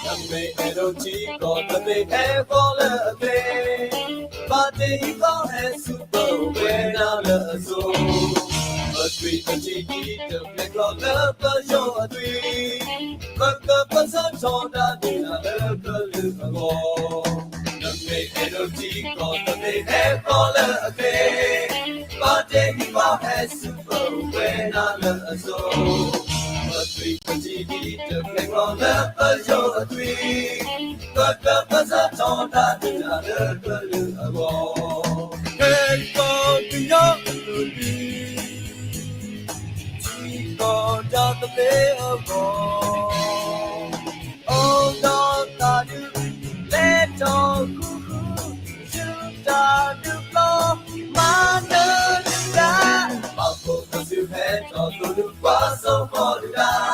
နမ့ၢ်အဲၣ်ဒိးထံကီၢ် နမ့ၢ်ဟဲဃီလၢအကျဲ, ဘၣ်တ့ဟံၣ်ဃီဟဲဆူပဝဲဒၣ်လၢအစိၤ, ပသွံၣ်ပထံဒ်တဖျဲးကျီလၢပယီၤအသွံၣ်, ပကပစၢထီဒါဒုးနၤလၢကလုာ်အဂီၢ်. နမ့ၢ်အဲၣ်ဒိးထံကီၢ် နမ့ၢ်ဟဲဃီလၢအကျဲ, ဘၣ်တ့ဟံၣ်ဃီဟဲဆူပဝဲဒၣ်လၢအစိၤ, ပသွံၣ်ပထံဒ်တဖျဲးကျီလၢပယီၤအသွံၣ်, ပကပစၢထီဒါဒုးနၤလၢကလုာ်အဂီၢ်. ဟဲကီၢ်ကညီအကလုာ်, ထံကီၢ်တၢ်သဘျ့အဂီၢ်, အိၣ်ဒီးတၢ်ဒုး လဲၤထီၣ်ဃူဃူ, ဆူတၢ်ဒုးပျီ, မၤနၢၤဒုးတၢ်, ဘၣ်ဖှိၣ်ပစုဟဲထီၣ်သိၣ်ဒုးကွၢ်စိဃီဒုးတၢ်,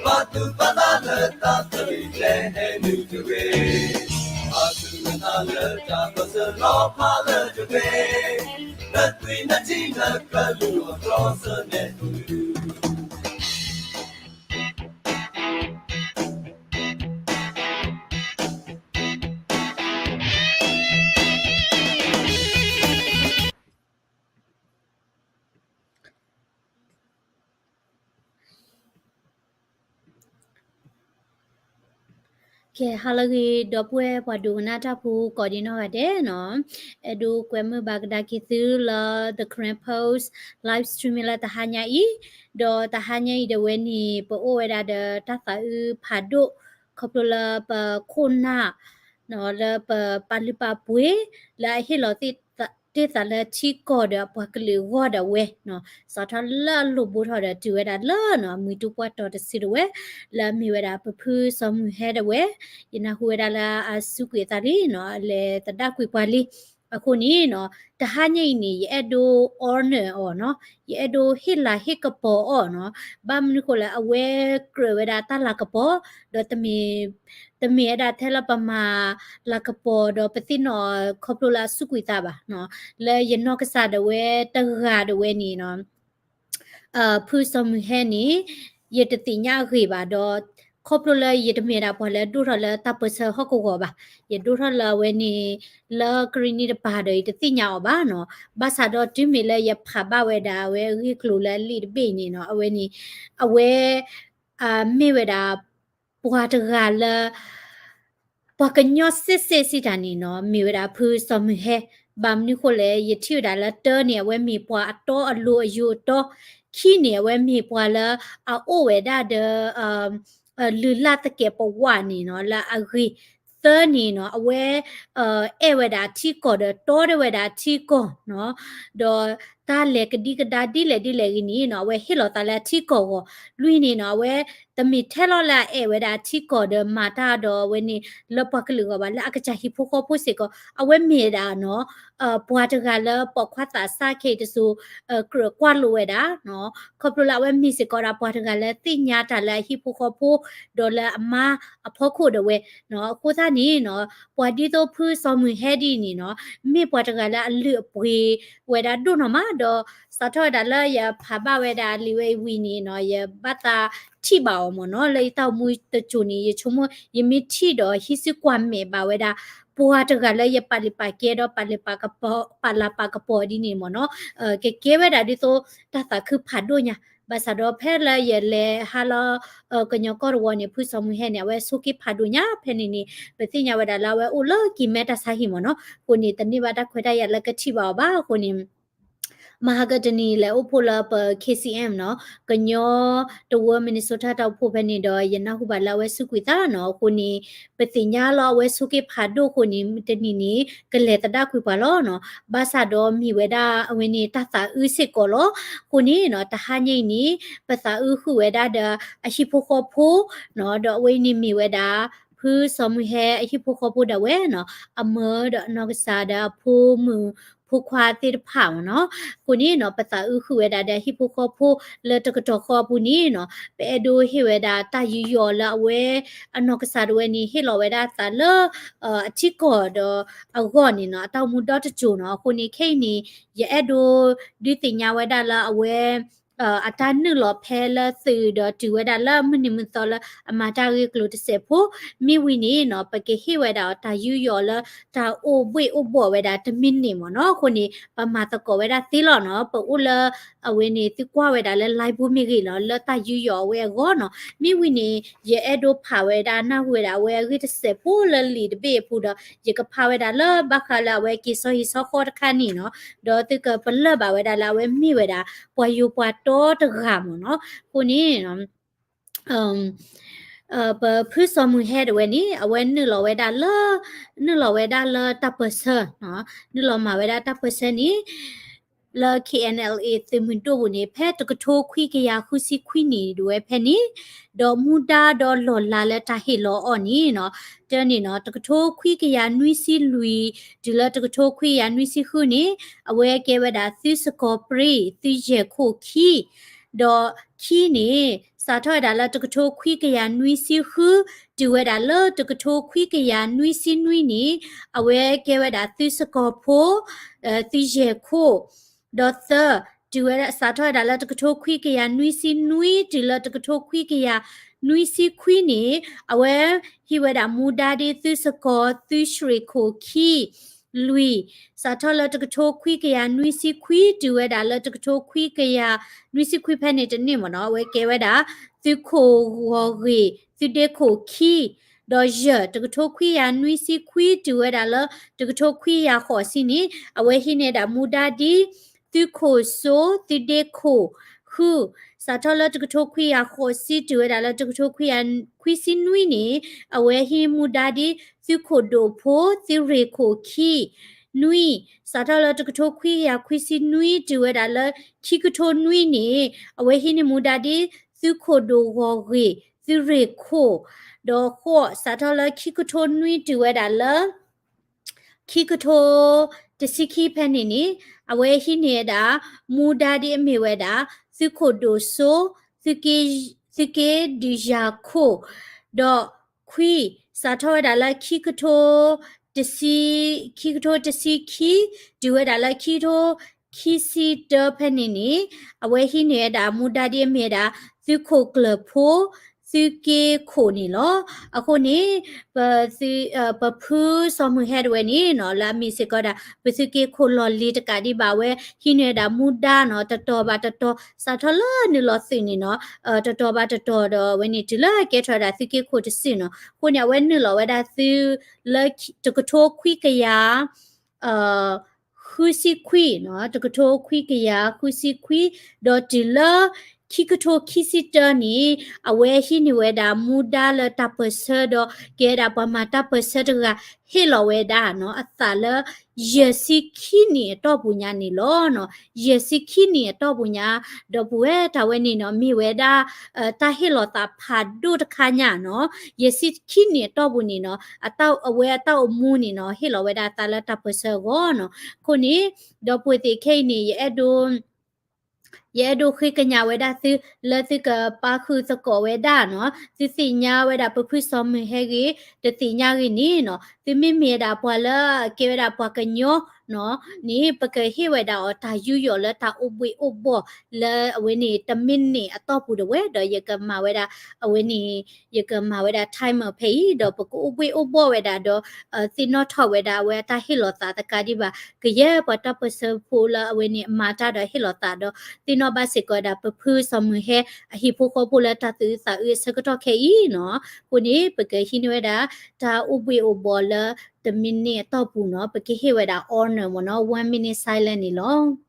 ပာ်သူၣ်ပာ်သးလၢတၢ်သဘျ့ကျဲဟဲနုာ်တဂ့ၤ, ပာ်သူၣ်ပာ်သးလၢတၢ်ပၢၢ်ဆၢလီၤဖးလၢတဂ့ၤ, နသွံၣ်နထံလၢကလုာ်အီၤ တြီဆၢနဲၣ်သိၣ်ဒုး ကဲ ဟါလၢအဂ့ၤ ဒီပုၢ်ဝဲၢ်ပှၤဒိကနၣ်တၢ်ဖိ ကိးဒံနီၢ်ဂၤဒဲးနီၤ, အဲၣ်ဒိးကွဲမုာ်ဘၣ်ကဒါက့ၤသုလၢ The Karen Post live stream လၢတဟါညါအံၤ, ဒီးတဟါညါအံၤဒၣ်ဝဲန့ၣ် ပအိၣ်ဝဲဒၣ်ဒီးတၢ်သးအုးဖးဒိၣ် ခီဖျိလၢပခိၣ်နၢ် လၢပပာ်လုၢ်ပာ်ပှ့ၤ လၢအဟ့ၣ်လီၤတ့ၢ်သးလၢထံကီၢ်ဒီးအပှၤကလုာ်အဂီၢ်ဒၣ်ဝဲ, စးထီၣ်လၢအလိၣ်ဘိထီၣ်ဒီးတုၤဝဲဒၣ်လၢနီၤ မုၢ်တူၢ်ပှၢ်တီၤတစုဒၣ်ဝဲ, လၢအမ့ၢ်ဝဲဒၣ်ပဖုစီၤမုၢ်ဟဲဒၣ်ဝဲ, ယနၢ်ဟူဝဲဒၣ်လၢအစူးကွံာ်အသးလံနီၤ အလဲၤသဒၣ်ကွံာ်ပှၤလံ. အဃိန့ၣ်နီၤ တဟါညါအံၤန့ၣ် ယအဲၣ်ဒိး honor အီၤနီၤ, ယအဲၣ်ဒိးဟ့ၣ်လၤဟ့ၣ်ကပီၤအီၤနီၤ, ဘၣ်မနုၤဃိလၢ အဝဲကြၢးဝဲဒၣ်တၢ်လၤကပီၤ, ဒီးတမ့ၢ် တမ့ၢ်ဝဲဒၣ်ထဲလၢပမၤလၤကပီၤဒီးပသ့ၣ်နီၣ်ခီဖျိလၢအစူးကွံာ်သးဘၣ်နီၤ, လၢယနီၢ်ကစၢ်ဒၣ်ဝဲတဂၤဒၣ်ဝဲန့ၣ်နီၤ ဖုစီၤမုၢ်ဟဲန့ၣ် ယတသ့ၣ်ညါအဂ့ၢ်ဘၣ်ဒီး ခီဖျိလၢယတမ့ၢ်ဒၣ်ပှၤလၢအဒိၣ်ထီၣ်လၢတၢ်ပၢၢ်ဆၢဟီၣ်ကဝီၤဘၣ်. ယဒိၣ်ထီၣ်လၢအဝဲန့ၣ် လၢကရံၣ်နံၣ်တပၤဒီး ယတသ့ၣ်ညါအီၤဘၣ်နီၤ. ဘၣ်ဆၣ်ဒီးတုၤမ့ၢ်လၢယဖးဘၣ်ဝဲဒၣ်အဝဲအဂ့ၢ်ကျိၤလၢအလံာ်တဘ့ၣ်န့ၣ်နီၤ အဝဲန့ၣ် အဝဲ မ့ၢ်ဝဲဒၣ် ပှၤတဂၤလၢ ပှၤကညီစ့ၢ်စ့ၢ်စံးတၢ်န့ၣ်နီၤ မ့ၢ်ဝဲဒၣ်ဖုစီၤမုၢ်ဟဲ, ဘၣ်မနုၤဃိလဲၣ် ယထံၣ်ဝဲဒၣ်လၢတၢ်န့ၣ် အဝဲမ့ၢ်ပှၤအတီအလိၤအယိၤအတီ, ခံန့ၣ် အဝဲမ့ၢ်ပှၤလၢအအိၣ်ဝဲဒၣ်ဒီး လုၢ်လၢ်သကဲးပဝးန့ၣ်နီၤ လၢအဂ့ၤ, သၢန့ၣ်နီၤ အဝဲ အဲၣ်ဝဲဒၣ်အထံကီၢ်ဒီးတီဒၣ်ဝဲဒၣ်အထံကီၢ်နီၤ, ဒီးတၢ်လဲၤကဒံကဒါဒ်လဲၣ်ဒ်လဲၣ်ဂ့ၤန့ၣ်နီၤ အဝဲဟ့ၣ်လီၤသးလၢအထံကီၢ်အဂီၢ်, လွံၢ်န့ၣ်နီၤ အဝဲ တမ့ၢ်ထဲလီၤလၢအအဲၣ်ဝဲဒၣ်အထံကီၢ်ဒီးမၤတၢ်ဒီးအဝဲန့ၣ် လၢပှၤကလုာ်အဂီၢ်ဘၣ် လၢအကစၢ်ဟံၣ်ဖိဃီဖိစ့ၢ်ကီး အဝဲမ့ၢ်ဒၣ်နီၤ ပှၤတဂၤလၢပိာ်ခွါသးစၢ်ခဲအံၤတစိၤ ကြၢးကွၢ်လိဝဲဒၣ်နီၤ, ခီဖျိလၢအဝဲမ့ၢ်စ့ၢ်ကီးဒၣ်ပှၤတဂၤလၢသ့ၣ်ညါတၢ်လၢအဟံၣ်ဖိဃီဖိ ဒီးလၢအမါအဖီခိၣ်ဒၣ်ဝဲနီၤ, အဃိသတးန့ၣ်နီၤ ပှၤဒ်သိးဖုစီၤမုၢ်ဟဲဒ်အံၤန့ၣ်နီၤ မ့ၢ်ပှၤတဂၤလၢအလုၢ်အပှ့ၤဝဲဒၣ်ဒိၣ်နီၢ်မး ဒီးစးထီၣ်ဝဲဒၣ်လၢယဖးဘၣ်ဝဲဒၣ်လံာ်ဝဲအံၤဝံၤန့ၣ်နီၤ ယဘၣ်သးထံၣ်ဘၣ်အီၤမ့ၢ်နီၤ လၢယတၢ်အိၣ်မူတစိၤန့ၣ် ယဆိကမိၣ် ယမ့ၢ်ထံၣ်ဒီးဟံးစုကွၢ်မဲာ်ဘၣ်ဝဲဒၣ် ပှၤတဂၤလၢယပာ်လုၢ်ပာ်ကဲဒီးပာ်လုၢ်ပာ်ကပီၤ ပာ်လၤပာ်ကပီၤဒ်န့ၣ်မ့ၢ်နီၤ ကကဲဝဲဒၣ်ဒ်သိးတၢ်သးခုဖးဒိၣ်ညါ ဘၣ်ဆၣ်ဒီးဖဲလၢယလဲၤဟးလၢ ကညီကီၢ်တဝီန့ၣ် ဖုစီၤမုၢ်ဟဲန့ၣ် အဝဲဆိးက့ဖးဒိၣ်ညါ ဖဲန့ၣ်န့ၣ် ပသ့ၣ်ညါဝဲဒၣ်လၢအဝဲအိၣ်လၢကံၢ်မဲတၢ်ဆါဟံၣ်မ့ၢ်နီၤ အဃိန့ၣ် တန့ၢ်ဘၣ်တၢ်ခွဲးတၢ်ယာ်လၢကထံၣ်ဘၣ်အီၤဘၣ် အဃိန့ၣ် မဟါကတနံၤလဲၤအိၣ်ဖှိၣ်လၢပ K C M နီၤ ကညီတဝၢ Minnesota တၢ်အိၣ်ဖှိၣ်ဖဲန့ၣ်ဒီး ယနၢ်ဟူဘၣ်လၢအဝဲစူးကွံာ်သးနီၤ အဃိန့ၣ် ပသ့ၣ်ညါလီၤအဝဲဆိးက့ဖးဒိၣ်အဃိန့ၣ် တနံၤန့ၣ် ကလဲၤသဒၣ်ကွံာ်ပှၤလီၤနီၤ ဘၣ်ဆၣ်ဒီးမ့ၢ်ဝဲဒၣ်အဝဲန့ၣ်တၢ်သးအုးစ့ၢ်ကီးလီၤ အဃိန့ၣ်နီၤ တဟါညါအံၤန့ၣ် ပသးအုးဃုာ်ဝဲဒၣ်ဒီးအဟံၣ်ဖိဃီဖိနီၤ ဒီးအဝဲအံၤန့ၣ်မ့ၢ်ဝဲဒၣ် ဖုစီၤမုၢ်ဟဲအဟံၣ်ဖိဃီဖိဒၣ်ဝဲနီၤ အမၢဒီးအနီၢ်ကစၢ်ဒီးအဖိမုၣ် ဖိခွါသ့ၣ်တဖၣ်မ့ၢ်နီၤ. အဃိန့ၣ်နီၤ ပသးအုးဃုာ်ဝဲဒၣ်ဒီးဟံၣ်ဖိဃီဖိလၢတကတီၢ်ဃီအပူၤန့ၣ်နီၤ ပအဲၣ်ဒိးဟ့ၣ်ဝဲဒၣ်တၢ်ယူးယီၣ်လၢအဝဲအနီၢ်ကစၢ်ဒၣ်ဝဲန့ၣ် ဟ့ၣ်လီၤဝဲဒၣ်အသးလၢ အထံကီၢ်ဒီးအဂီၢ်န့ၣ်နီၤ အတၢ်အိၣ်မူဒီတစိၤနီၤ. အဃိန့ၣ် ခဲအံၤန့ၣ် ယအဲၣ်ဒိးဒုးသ့ၣ်ညါဝဲဒၣ်လၢအဝဲ အတၢ်နုာ်လီၤဖဲလၢသုးဒီးတုၤဝဲဒၣ်လၢမုၢ်နံၤမုၢ်သီလၢအမၤတၢ်ဂ့ၢ်ကျိၤတစဲးဖိ မ့ၢ်ဝံၤန့ၣ်နီၤ ပကဟ့ၣ်ဝဲဒၣ်အီၤတၢ်ယူးယီၣ်လၢတၢ်အိၣ်ဘှ့ၣ်အိၣ်ဘှီၣ်ဝဲဒၣ်တမံးနံးမ့ၢ်နီၤ. အဃိန့ၣ် ပမၤသကိးဝဲဒၣ်သ့လီၤနီၤ. ပအိၣ်လၢအဝဲန့ၣ် သုကွၢ်ဝဲဒၣ်လၢ live ပူၤမ့ၢ်ဂ့ၤလီၤ လၢတၢ်ယူးယီၣ်အဝဲအဂီၢ်နီၤ. မ့ၢ်ဝံၤန့ၣ် ယအဲၣ်ဒိးဖးဝဲဒၣ်နၢ်ဟူဝဲဒၣ်အဝဲအဂ့ၢ်တစဲးဖိလၢလံာ်တဘ့ၣ်အပူၤဒီး ယကဖးဝဲဒၣ်လၢဘၣ်ဃးလၢအဝဲက့ၤစီဟံၣ်စီဃီတခါန့ၣ်နီၤ. ဒီးသုကပလၢၢ်ဘၣ်ဝဲဒၣ်လၢအဝဲမ့ၢ်ဝဲဒၣ် ပှၤယိၤပှၤတီတဂၤမ့ၢ်နီၤ. အဃိန့ၣ် ပဖုစီၤမုၢ်ဟဲတဝဲန့ၣ် အဝဲနုာ်လီၤဝဲဒၣ်လၢ နုာ်လီၤဝဲဒၣ်လၢတၢ်ပၢၢ်ဆၢနီၤ, နုာ်လီၤမၤဝဲဒၣ်တၢ်ပၢၢ်ဆၢန့ၣ် လၢ K N L A သုးမုၢ်ဒိၣ်ပူၤန့ၣ် ဖဲတကထိခွံကယၤဃုဆံခွံနံၣ်ဒၣ်ဝဲဖဲန့ၣ်, ဒီးမူဒါဒီးလီၢ်လၤလၢတၢ်ဟ့ၣ်လီၤအီၤန့ၣ်နီၤ, တၢ်န့ၣ်နီၤ တကထိခွံကယၤနွံဆံလွံၢ် တုၤလၢတကထိခွံကယၤနွံဆံဃုန့ၣ် အဝဲကဲဝဲဒၣ်သုးစကီၤပြံ သုးယဲၢ်ခိၣ်ခံ ဒီးခံန့ၣ် စးထီၣ်ဝဲဒၣ်လၢတကထိခွံကယၤနွံဆံဃု တုၤဝဲဒၣ်လၢတကထိခွံကယၤနွံဆံနွံန့ၣ် အဝဲကဲဝဲဒၣ်သုးစကီၤဖိ သုးယဲၢ်ခိၣ်, ဒီးသၢ တုၤဝဲဒၣ် စးထီၣ်ဝဲဒၣ်လၢတကထိခွံကယၤနွံဆံနွံ တုၤလၢတကထိခွံကယၤနွံဆံခွံန့ၣ် အဝဲဟ့ၣ်ဝဲဒၣ်မူဒါဒ်သုးစကီၤ သုးရ့ၣ်ခိၣ်ခံ လွံၢ်, စးထီၣ်လၢတကထိခွံကယၤနွံဆံခွံ တုၤဝဲဒၣ်လၢတကထိခွံကယၤနွံဆံခွံ ဖဲန့ၣ်တန့ၢ်မ့ၢ်နီၤ အဝဲကဲဝဲဒၣ် သုးခိၣ်ဂီၤဂ့ၢ် သုးဒ့ခိၣ်ခံ, ဒီးယဲၢ် တကထိခွံကယၤနွံဆံခွံ တုၤဝဲဒၣ်လၢတကထိခွံကယၤဃိးဆံန့ၣ် အဝဲဟံးန့ၢ်ဒၣ်မူဒါဒ် သုးခိၣ်စိ သုးဒ့ခိၣ် ဃု, စးထီၣ်လၢတကထိခွံကယၤဃိးဆံ တုၤဝဲဒၣ်လၢတကထိခွံကယၤခွံဆံနွံန့ၣ် အဝဲဟံးမူဒါဒ် သုးခိၣ်ဒိၣ်ဖိ သုးရ့ၣ်ခိၣ်ခံ နွံ, စးထီၣ်လၢတကထိခွံကယၤခွံဆံနွံ တုၤဝဲဒၣ်လၢခံကထိနွံန့ၣ် အဝဲဟံးန့ၢ်မူဒါဒ် သုးခိၣ်ဒိၣ်ဂီၤဂ့ၢ် သုးရ့ၣ်ခိၣ်, ဒီးဃိး စးထီၣ်လၢခံကထိနွံ တုၤဝဲဒၣ်လၢ ခံကထိတဆံခံဖဲန့ၣ်န့ၣ် အဝဲဟံးန့ၢ်ဝဲဒၣ် မူဒါဒ်အမ့ၢ်ဝဲဒၣ် သုးခိၣ်ဒိၣ်စိ သုးက့ သုးက့ဒုးယၤခိၣ်, ဒီးခွံ စးထီၣ်ဝဲဒၣ်လၢခံကထိတဆံ ခံကထိတဆံခံ တုၤဝဲဒၣ်လၢခံကထိခံဆံတၢဖဲန့ၣ်န့ၣ် အဝဲဟံးန့ၢ်ဝဲဒၣ်မူဒါဒ်အမ့ၢ်ဝဲဒၣ် သုးခိၣ်ကျၢၢ်ဖိ သုးက့ခိၣ်န့ၣ်လီၤ. အဃိန့ၣ် ပသု ပဖုစီၤမုၢ်ဟဲတဝဲန့ၣ်နီၤ လၢအမ့ၢ်စ့ၢ်ကီးဒၣ် ပသုးက့ခိၣ်လီၢ်လံၤတကးဒံးဘၣ် အဝဲဟံးန့ၢ်ဝဲဒၣ်မူဒါနီၤ တတီၤဘၣ်တတီၤ စးထီၣ်လၢနုာ်လီၤသုးန့ၣ်နီၤ တတီၤဘၣ်တတီၤဒီး အဝဲန့ၣ်တုၤလၢကဲထီၣ်ဝဲဒၣ်သုးက့ခိၣ်တစုနီၤ. အဃိန့ၣ် အဝဲနုာ်လီၤဝဲဒၣ်သုးလၢတကထိခွံကယၤ ဃုဆံခွံနီၤ တကထိခွံကယၤဃုဆံခွံ ဒီးတုၤလၢ ခံကထိခံဆံတၢန့ၣ် အဝဲဟံးန့ၢ်ဝဲဒၣ်မူဒါလၢတၢ်ပၢၢ်ဆၢဒီး ကဲဝဲဒၣ်ပှၤမၤတၢ်ပၢၢ်ဆၢတဂၤ ဟ့ၣ်လီၤဝဲဒၣ်နီၤ အသးလၢ ယဲၢ်ဆံခံနံၣ်အတီၢ်ပူၤညါန့ၣ်လီၤနီၤ. ယဲၢ်ဆံခံနံၣ်အတီၢ်ပူၤညါ ဒီပုၢ်ဝဲၢ်တၢ်ဝဲန့ၣ်နီၤ မ့ၢ်ဝဲဒၣ် တၢ်ဟ့ၣ်လီၤသးဖးဒိၣ်တခါညါနီၤ. ယဲၢ်ဆံခံနံၣ်အတီၢ်ပူၤန့ၣ်နီၤ အတၢ် အဝဲအတၢ်အိၣ်မူန့ၣ်နီၤ ဟ့ၣ်လီၤဝဲဒၣ်အသးလၢတၢ်ပၢၢ်ဆၢအဂီၢ်နီၤ. အဃိန့ၣ် ဒီပုၢ်ဝဲၢ်သ့ၣ်ခဲအံၤန့ၣ် ယအဲၣ်ဒိး ယအဲၣ်ဒိးဃ့ကညးဝဲဒၣ်သု လၢသုကပာ်ဃုာ်သကိးဝဲဒၣ်နီၤ. သုသ့ၣ်ညါဝဲဒၣ်ပဖုစီၤမုၢ်ဟဲဂ့ၤ တသ့ၣ်ညါဂ့ၤန့ၣ်နီၤ သုမ့မ့ၢ်ဝဲဒၣ်ပှၤလၢအကဲဝဲဒၣ်ပှၤကညီနီၤ န့ၣ် ပကဟ့ၣ်ဝဲဒၣ်အီၤတၢ်ယူးယီၣ်လၢတၢ်အိၣ်ဘှ့ၣ်အိၣ်ဘှီၣ်လၢအဝဲန့ၣ် တမံးနံးအတီၢ်ပူၤတဝဲ ဒီးယကမၤဝဲဒၣ် အဝဲန့ၣ် ယကမၤဝဲဒၣ် timer ဖဲအံၤ ဒီးပကအိၣ်ဘှ့ၣ်အိၣ်ဘှီၣ်ဝဲဒၣ်ဒီး သ့ၣ်နီၣ်ထီၣ်ဝဲဒၣ်အဝဲအတၢ်ဟ့ၣ်လီၤသးတကးဒံးဘၣ် ကယဲၢ်ပှၤတၢ်ပၢၢ်ဆၢဖိလၢအဝဲန့ၣ်အမၤတၢ်ဒီးဟ့ၣ်လီၤသးဒီး သ့ၣ်နီၣ်ဘၣ်စ့ၢ်ကီးဝဲဒၣ်ပဖုစီၤမုၢ်ဟဲအဟံၣ်ဖိဃီဖိလၢတၢ်သူၣ်အုးသးအုးအဆၢကတီၢ်ခဲအံၤနီၤ. အဃိန့ၣ် ပကဟံးန့ၢ်ဝဲဒၣ် တၢ်အိၣ်ဘှ့ၣ်အိၣ်ဘှီၣ်လၢတမံးနံးအတီၢ်ပူၤနီၤ ပကဟ့ၣ်ဝဲဒၣ် honor မ့ၢ်နီၤ one minute silence န့ၣ်လီၤ.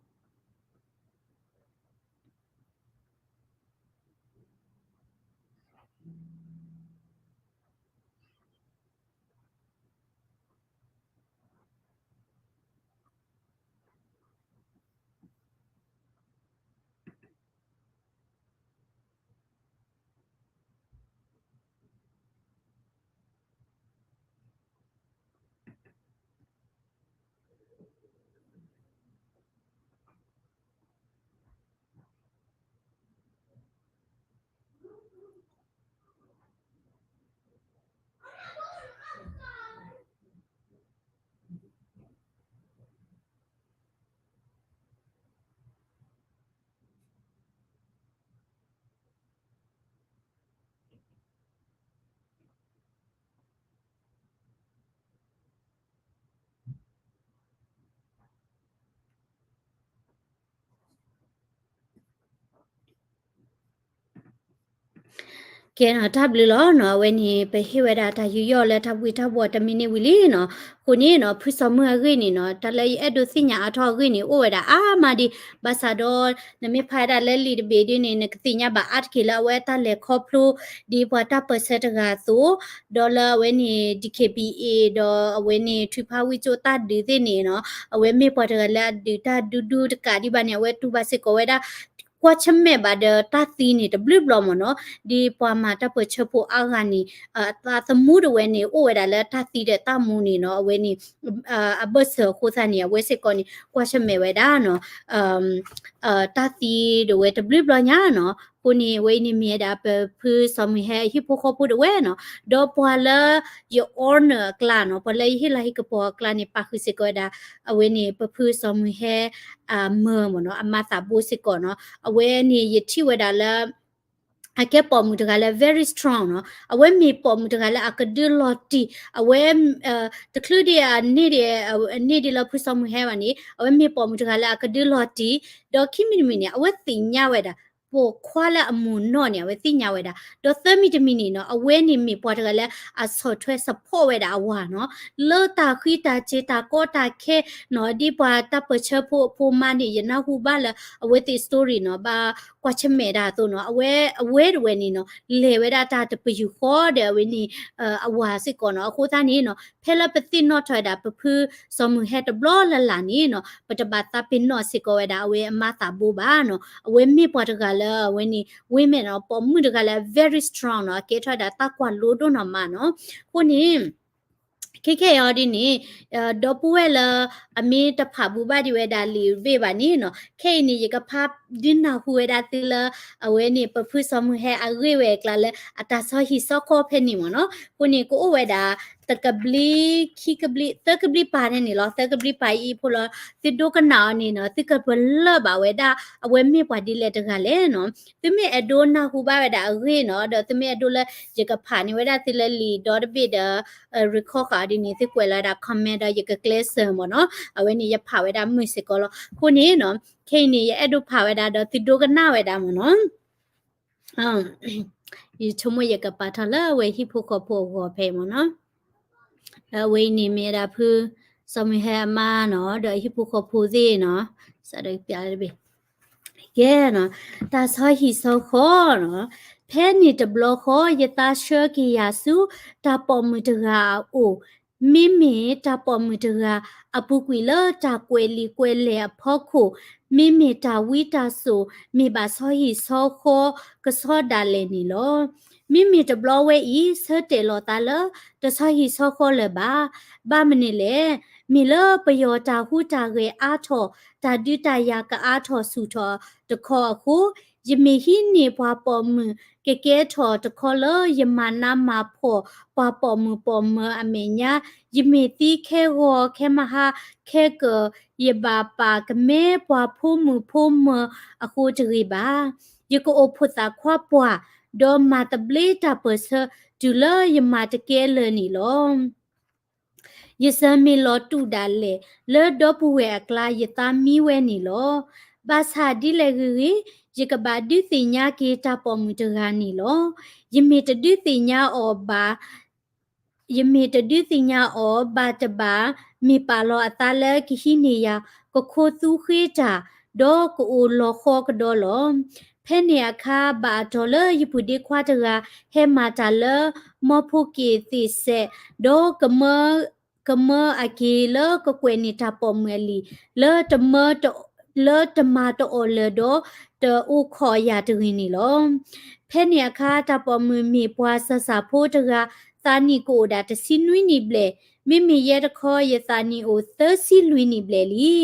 ကဲနီၤ တၢ်ဘျုးလီၤနီၤ. အဝဲန့ၣ် ပဟ့ၣ်ဝဲဒၣ်တၢ်ယူးယီၣ်လၢတၢ်ဘှံးတၢ်ဘှီးတမံၤန့ၣ်ဝံၤလံနီၤ. အဃိန့ၣ်နီၤ ဖုစီၤမုၢ်အဂ့ၢ်န့ၣ်နီၤ တၢ်လၢယအဲၣ်ဒိးသ့ၣ်ညါအါထီၣ်အဂ့ၢ်န့ၣ် အိၣ်ဝဲဒၣ်အါမးဒံး ဘၣ်ဆၣ်ဒီး နမ့ၢ်ဖးဝဲဒၣ်လၢလံာ်တဘ့ၣ်ဒ်န့ၣ် နကသ့ၣ်ညါဘၣ်အါတက့ၢ်လၢအဝဲတၢ်လဲၤခီဖျိ ဒ်ပှၤတၢ်ပၢၢ်ဆၢတဂၤအသိး, ဒီးလၢအဝဲန့ၣ် ဒံးခ့ၣ်ဘံၣ်အ့ၣ် ဒီးအဝဲန့ၣ် ထွံၣ်ဖါဝံၣ်ကၠိတၢ်ဒုးသ့ၣ်န့ၣ်နီၤ အဝဲမ့ၢ်ပှၤတဂၤလၢအဒုးတၢ်ဒူဒူတကးဒံးဘၣ်န့ၣ် အဝဲတူၢ်ဘၣ်စ့ၢ်ကီးဝဲဒၣ် ကွၢ်ဆၢၣ်မဲာ်ဘၣ်ဒီးတၢ်သံန့ၣ်တဘျုးဘျီမ့ၢ်နီၤ, ဒ်ပှၤမၤတၢ်ပၢၢ်ဆၢဖိအါဂၤန့ၣ် အသးသမူတဝဲန့ၣ် အိၣ်ဝဲဒၣ်လၢတၢ်သံဒီးတၢ်မူန့ၣ်နီၤ, အဝဲန့ၣ် အဘၢၣ်စၢၤအဃိသတးန့ၣ် အဝဲစ့ၢ်ကီးန့ၣ် ကွၢ်ဆၢၣ်မဲာ်ဝဲဒၣ်နီၤ တၢ်သံဒၣ်ဝဲတဘျုးဘျီညါနီၤ. အဃိန့ၣ် အဝဲအံၤန့ၣ်မ့ၢ်ဝဲဒၣ်ပဖုစီၤမုၢ်ဟဲအဟံၣ်ဖိဃီဖိဒၣ်ဝဲနီၤ, ဒီးပှၤလၢယ honor အကျါနီၤ, ပှၤလၢယဟ့ၣ်လၤဟ့ၣ်ကပီၤအကျါန့ၣ် ပာ်ဃုာ်စ့ၢ်ကီးဝဲဒၣ် အဝဲန့ၣ် ပဖုစီၤမုၢ်ဟဲ အမၢမ့ၢ်နီၤ, အမါသးဘိစ့ၢ်ကီးနီၤ, အဝဲန့ၣ်ယထံၣ်ဝဲဒၣ်လၢ အကဲပိာ်မုၣ်တဂၤလၢ very strong နီၤ, အဝဲမ့ၢ်ပိာ်မုၣ်တဂၤလၢအကဒုလီၤတံၢ်, အဝဲ တချုးဒံးအန့ၢ်ဒံး အန့ၢ်ဒံးလၢဖုစီၤမုၢ်ဟဲဘၣ်န့ၣ် အဝဲမ့ၢ်ပိာ်မုၣ်တဂၤလၢအကဒုလီၤတံၢ်, ဒီးခံမံၤတမံၤန့ၣ် အဝဲသ့ၣ်ညါဝဲဒၣ် ပိာ်ခွါလၢအမိၢ်နီၢ်န့ၣ် အဝဲသ့ၣ်ညါဝဲဒၣ်, ဒီးသၢမံၤတမံၤန့ၣ်နီၤ အဝဲန့ၣ်မ့ၢ်ပှၤတဂၤလၢအဆီၣ်ထွဲ support ဝဲဒၣ်အဝၤနီၤ, လၢတၢ်ဃံတၢ်စ့ၤတၢ်ကီတၢ်ခဲနီၤ, ဒ်ပှၤတၢ်ပၢၢ်ဆၢဖိအဖိမါန့ၣ် ယနၢ်ဟူဘၣ်လၢအဝဲသ့ၣ် story နီၤ, ဘၣ်ကွၢ်ဆၢၣ်မဲာ်ဒၣ်အသိးနီၤ, အဝဲ အဝဲတဝဲန့ၣ်နီၤ လဲၤဝဲဒၣ်တၢ်တပယူာ်ဃီဒီးအဝဲန့ၣ် အဝၤစ့ၢ်ကီးနီၤ, အဃိသတးန့ၣ်နီၤ ဖဲလၢပသ့ၣ်နီၣ်ထီၣ်ဝဲဒၣ်ပဖုစီၤမုၢ်ဟဲတဘျီလၢ်လၢ်န့ၣ်နီၤ ပတဘၣ်သးပ့ၤနီၣ်စ့ၢ်ကီးဝဲဒၣ်အဝဲအမါသးဘိဘၣ်နီၤ, အဝဲမ့ၢ်ပှၤတဂၤလၢအဝဲန့ၣ် women နီၤ, ပိာ်မုၣ်တဂၤလၢ very strong နီၤ, အကဲထီၣ်ဝဲဒၣ်တၢ်ကွၢ်လိဒိၣ်နီၢ်မးနီၤ, အဃိန့ၣ် ခဲခဲအံၤဒ်န့ၣ် ဒီပုၢ်ဝဲၢ်လၢ အမ့ၢ်တဖးဘူးဘၣ်ဒံးဝဲဒၣ်လံာ်တဘ့ၣ်ဘၣ်န့ၣ်နီၤ, ခဲအံၤန့ၣ် ယကဖးဒုးနၢ်ဟူဝဲဒၣ်သုလၢ အဝဲန့ၣ် ပဖုစီၤမုၢ်ဟဲအဂ့ၢ်ဝဲအကျါလၢ အတၢ်ဆီဟံၣ်ဆီဃီဖဲန့ၣ်မ့ၢ်နီၤ, အဃိန့ၣ် ကအိၣ်ဝဲဒၣ် တကဘျံး ခံကဘျံး သၢကဘျံးပာ်န့ၣ်န့ၣ်လီၤ, သၢကဘျံးပာ်အံၤအံၤဖိလီၤ, သုဒိကနၣ်အီၤန့ၣ်နီၤ သုကပလၢၢ်ဘၣ်ဝဲဒၣ် အဝဲမ့ၢ်ပှၤဒ်လဲၣ်တဂၤလဲၣ်နီၤ, သုမ့ၢ်အဲၣ်ဒိးနၢ်ဟူဘၣ်ဝဲဒၣ်အဂ့ၢ်နီၤ, ဒီးသုမ့ၢ်အဲၣ်ဒိးလၢ ယကဖးန့ၢ်ဝဲဒၣ်သုလၢလံာ်ဒီတဘ့ၣ်ဒီး record ဃာ်အီၤဒ်န့ၣ် သုကွဲးလီၤဝဲဒၣ် comment ဒီးယကကျဲးစၢးမ့ၢ်နီၤ, အဝဲန့ၣ် ယဖးဝဲဒၣ်မုာ်စ့ၢ်ကီးလီၤ, အဃိန့ၣ်နီၤ ခဲအံၤန့ၣ် ယအဲၣ်ဒိးဖးဝဲဒၣ်ဒီးသုဒိကနၣ်ဝဲဒၣ်မ့ၢ်နီၤ ယဆိကမိၣ်ယကပာ်ထီၣ်လၢအဝဲဟံၣ်ဖိဃီဖိအဂီၢ်ဖဲအံၤမ့ၢ်နီၤ, အဝဲအံၤန့ၣ်မ့ၢ်ဝဲဒၣ်ဖုစီၤမုၢ်ဟဲအမါနီၤ ဒီးအဟံၣ်ဖိဃီဖိသ့ၣ်နီၤ, စးဒီးပျးတဘ့ၣ် ကဲနီၤ, တၢ်ဆီဟံၣ်ဆီဃီနီၤ, ဖဲန့ၣ်တဘျီဃီ ယသးဆှၢက့ၤယၤဆူ တၢ်ပိာ်မုၣ်တဂၤအအိၣ်, မ့မ့ၢ်တၢ်ပိာ်မုၣ်တဂၤ အပူၤကွံာ်လၢတၢ်ကွဲးလံာ်ကွဲးလဲၢ်အဖီခိၣ်, မ့မ့ၢ်တၢ်ဝံတၢ်စိာ် မ့ၢ်ဘၣ်ဆီဟံၣ်ဆီဃီကဆီဒၣ်လဲာ်န့ၣ်လီၤ. မ့မ့ၢ်တဘျီဝဲအံၤ ဆၢတဲာ်လီၤသးလၢ တဆီဟံၣ်ဆီဃီလၢၤဘၣ်. ဘၣ်မနုၤလဲၣ်, မ့ၢ်လၢပယီၤတၢ်ဟူးတၢ်ဂဲၤအါထီၣ်, တၢ်ဒုးတၢ်ယၤကအါထီၣ်ဆူၣ်ထီၣ်တခီအဃိ, ယမ့ၢ်ဟံးန့ၢ်ပှၤပိာ်မုၣ်ကကဲထီၣ်တခီလၢယမၤနးမၤဖှီၣ်ပှၤပိာ်မုၣ်ပိာ်မၢၤအမဲာ်ညါ, ယမ့ၢ်သံခဲဂီၤခဲမဟါခဲကၢၢ်, ယဘၣ်ပာ်ကမဲပှၤဖိမုၣ်ဖိမၢၤအဃိတဂ့ၤဘၣ်. ယကအိၣ်ဖှိၣ်သးခွါပှၢ်, ဒီးမၤသဘျ့တၢ်ပၢၢ်ဆၢတုၤလၢယမၤတကဲလၢာ်န့ၣ်လီၤ. ယစၢၤမ့ၢ်လီၤတူာ်ဒၣ်လဲာ်, လၢဒီပုၢ်ဝဲၢ်အကျါယသးမံဝဲန့ၣ်လီၤ. ဘၣ်ဆၣ်ဒ်လဲၣ်ဂ့ၤဂ့ၤ, ယကဘၣ်ဒုးသ့ၣ်ညါက့ၤတၢ်ပိာ်မုၣ်တဂၤန့ၣ်လီၤ. ယမ့ၢ်တဒုးသ့ၣ်ညါအီၤဘၣ် ယမ့ၢ်တဒုးသ့ၣ်ညါအီၤ ဘၣ်တဘၣ် မ့ၢ်ပာ်လီၤအသးလၢကဟံးန့ၢ်ယၤ ကခိးသူဃ့တၢ်, ဒီးကအိၣ်လီၤဃီကဒီးလီၤ. ဖဲန့ၣ်အခါ ဘၣ်အတီၢ်လၢယပုၢ်ဒ့ခွါတဂၤ ဟဲမၤတၢ်လၢ မီဖိက့ၣ်သ့ၣ်စဲး, ဒီးကမၢ ကမၢအက့ၤလၢကကွဲးန့ၢ်တၢ်ပိာ်မုၣ်အလံာ် လၢတမၢ လၢတမၤတအီၣ်လၢာ်ဒီး တအိၣ်ခိးယၤတဂ့ၤန့ၣ်လီၤ. ဖဲန့ၣ်အခါ တၢ်ပိာ်မုၣ်မ့ၢ်ပှၤစၢၤစၢ်ဖိတဂၤ သးနံၣ်ကအိၣ်ဒၣ်တဆံနွံနံၣ်ဘျဲၣ်, မ့မ့ၢ်ယဲတခီ ယသးနံၣ်အိၣ်သၢဆံလွံၢ်နံၣ်ဘျဲၣ်လံ.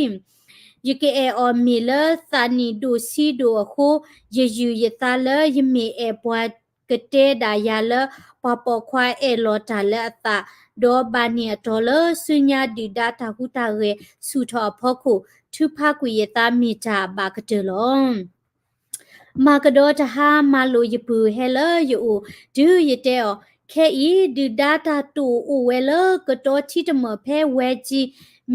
ယကအဲၣ်အီၤမ့ၢ်လၢသးနံၣ်ဒိၣ်ဆံးဒိၣ်အဃိ, ယယုၢ်ယသးလၢယမ့ၢ်အဲၣ်ပှၤကတဲဒၣ်ယၤလၢ ပှၤပိာ်ခွါအဲၣ်လီၤတၢ်လၢအသး, ဒီးဘၣ်န့ၢ်အတီၢ်လၢဆူညါဒုၣ်ဒါတၢ်ဟူးတၢ်ဂဲၤဆူၣ်ထီၣ်အဖီခိၣ်, ထုးဖးကွံာ်ယသးမ့ၢ်တၢ်အဘၣ်ကတၢၢ်လီၤ. မၤကဒီးတဟါ မၤလိာ်ယပုၢ်ဟဲလၢယအိၣ်, တုၤယတဲအီၤ, ခဲအံၤ ဒုၣ်ဒါတၢ်တိာ်အိၣ်ဝဲလၢကတီထံတမၢၢ်ဖဲဝဲကၠံ,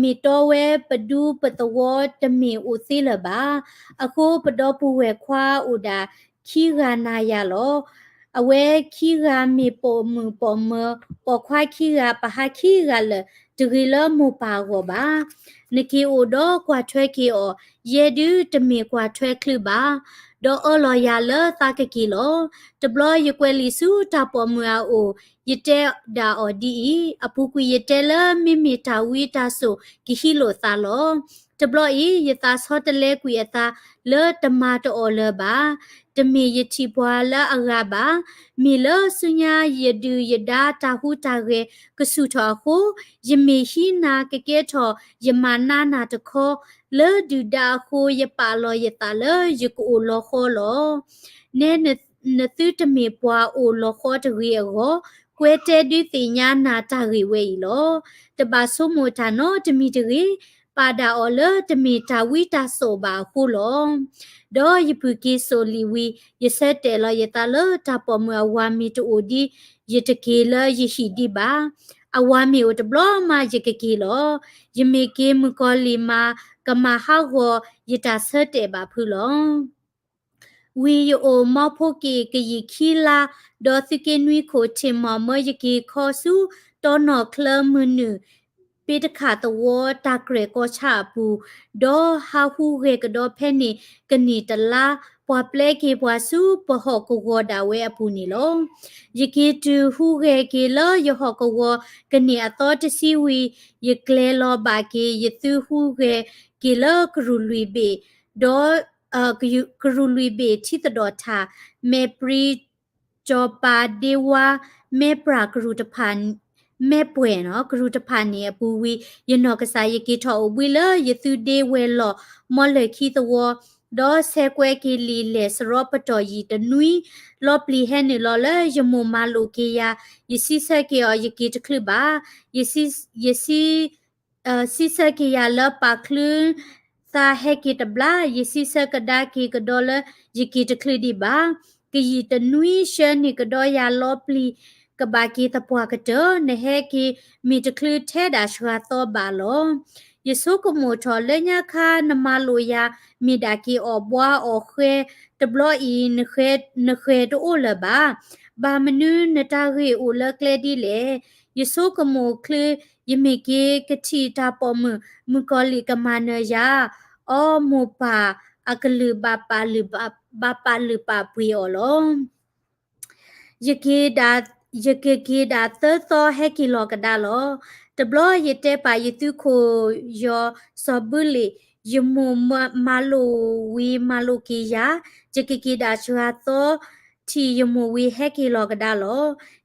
မ့ၢ်တီဝဲပဒူပသဝီတမ့ၢ်အိၣ်သ့လၢၤဘၣ်. အဃိပဒီပုၢ်ဝဲၢ်ခွါအိၣ်ဒၣ်ခံဂၤနၤယၤလီၤ. အဝဲခံဂၤမ့ၢ်ပိာ်မုၣ်ပိာ်မၢၤ, ပိာ်ခွါခံဂၤ, ပဟါခံဂၤလၢာ်, တဂ့ၤလၢမိၢ်ပၢ်အဂီၢ်ဘၣ်. နက့ၤအိၣ်ဒီးကွၢ်ထွဲက့ၤအီၤ, ယဲဒုးတမ့ၢ်ကွၢ်ထွဲချုးဘၣ်, ဒီးအၢၣ်လီၤယၤလၢသးကက့ၤလီၤ. တဘျီယကွဲးလံာ်ဆူတၢ်ပိာ်မုၣ်အအိၣ်, ယတဲဒၣ်အီၤဒ်အံၤ, အပူၤကွံာ်ယတဲလၢမ့မ့ၢ်တၢ်ဝံတၢ်စိာ်ကဟံးလိာ်သးလီၤ. တဘျီအံၤ ယသးဆီတလဲကွံာ်အသးလၢတမၤတအီၣ်လၢၤဘၣ်. တမ့ၢ်ယထံၣ်ပှၤလၢအဂၤဘၣ်. မ့ၢ်လၢဆူညါယဒုၣ်ယဒါတၢ်ဟူးတၢ်ဂဲၤကဆူၣ်ထီၣ်အဃိ, ယမ့ၢ်ဟံးနၤကကဲထီၣ်ယမၤနးနၤတခီ, လၢဒုၣ်ဒါအဃိယပာ်လီၤယသးလၢယကအိၣ်လီၤဃီလီၤ. နဲနသုတမ့ၢ်ပှၤအိၣ်လီၤဃီတဂ့ၤအဂီၢ်, ကွဲတဲဒုးသ့ၣ်ညါနၤတၢ်ဂ့ၢ်ဝဲအံၤလီၤ. တဘၣ်ဆိကမိၣ်တၢ်နီတမံၤတဂ့ၤ, ပာ်ဒၣ်အီၤလၢတမ့ၢ်တၢ်ဝံတၢ်စိာ်ဘၣ်အဃိလီၤ. ဒီးယပုၢ်က့ၤစိာ်လံာ်ဝံၤ, ယဆၢတဲာ်လီၤယသးလၢတၢ်ပိာ်မုၣ်အဝၤမ့ၢ်တအိၣ်ဒံး, ယတက့ၤလၢယဟံၣ်ဒံးဘၣ်. အဝၤမ့ၢ်အိၣ်တဘျီမးယကက့ၤလီၤ. ယမ့ၢ်က့ၤမုၣ်ကီၤလံၢ်မး, ကမၤဟးဂီၤယတၢ်ဆၢတဲာ်ဘၣ်ဖုးလီၤ. ဝံၤယအိၣ်မီဖိက့ၣ်ကယံာ်ခံလါ, ဒီးသုးက့နွံခိၣ်ထံၣ်မီၢ်မၢယက့ၤခီဆူ တီနီၣ်ချၢမုၢ်နုာ် ပ့တခးသဝီတၢ်ကြဲၢ်ကီၢ်ဆၣ်အပူၤ, ဒီးဟးဟူးဂဲၤကဒီးဖဲန့ၣ်ကန့ၢ်တလါ, ပှၤပျဲက့ၤပှၤဆူပဟီၣ်ကဝီၤဒၣ်ဝဲအပူၤန့ၣ်လီၤ. ယက့ၤတုၤဟူးဂဲၤက့ၤလၢယဟီၣ်ကဝီၤကန့ၢ်အသီတဆံဝံၤ, ယကျဲၤလီၤဘၣ်က့ၤယသုးဟူးဂဲၤက့ၤလၢကရူၢ်လွံၢ်ဘ့ၣ်, ဒီး ကရူၢ်လွံၢ်ဘ့ၣ်ထံသဒီၣ်ထၣ်, မဲၢ်ပြံ, ကၠီၤပၤဒ့ဝါ, မဲၢ်ပြၢ်ကရူၢ်တဖၣ်, မဲၢ်ပှဲၤနီၣ်ကရူၢ်တဖၣ်န့ၣ်အပူၤဝံၤ, ယနီၢ်ကစၢ်ယက့ၤထီၣ်အိၣ်ဘှံးလၢယသုးဒ့ဝဲၤလီၢ် မီလၢၢ်ခံသဝီ, ဒီးဆဲးကွဲးက့ၤလံာ်လဲၢ်စရီပတီၢ်ယံာ်တနွံ, လီၤပျံၤဟဲနုာ်လီၤလၢယမိၢ်မၤလိာ်က့ၤယၤ, ယစံးဆၢက့ၤအီၤယက့ၤတချုးဘၣ်, ယစံး စံးဆၢက့ၤယၤလၢပာ်ချုး သးဟဲက့ၤတဘျီ, ယစံးဆၢကဒါက့ၤကဒီးလၢယက့ၤတချုးဒံးဘၣ်. ကယံာ်တနွံဆှၢန့ၢ်ကဒီးယၤလီၤပျံၤကဘၣ်က့ၤသပှၢ်ကတၢၢ်, နဟဲက့ၤမ့ၢ်တချုးထဲဒၣ်စှၤသီဘၣ်လီၤ. ယဆိကမိၣ်ထီၣ်လၢညါခါနမၤလိာ်ယၤ မ့ၢ်ဒၣ်က့ၤအီၣ်ဘှါအီၣ်ဃဲ, တဘျီအံၤ နဃဲၤတအိၣ်လၢၤဘၣ်. ဘၣ်မနုၤနတၢ်ဂ့ၢ်အိၣ်လၢကျဲဒ်လဲၣ်. ယဆိကမိၣ်ချုး ယမ့ၢ်က့ၤကထံၣ်တၢ်ပိာ်မုၣ် မုၣ်ကီၤလံၢ်ကမၤနၢၤယၤ, အီ မိၢ်ပၢ်အကလုၢ်ဘၣ်ပာ်လုၢ်ပာ်ပှ့ၤအီၤလီၤ. ယက့ၤဒၣ်, ယကက့ၤဒၣ်သၢသီဟဲက့ၤလီၤကဒါလီၤ. တဘျီယတဲပာ်ယသုးခိၣ်ယီၤစီၤဘုလ့ၣ်, ယမိၢ်မၤလိာ်ဝံၤမၤလိာ်က့ၤယၤ, ယကက့ၤဒၣ်စှၤသီ ထံၣ်ယမိၢ်ဝံၤဟဲက့ၤလီၤကဒါလီ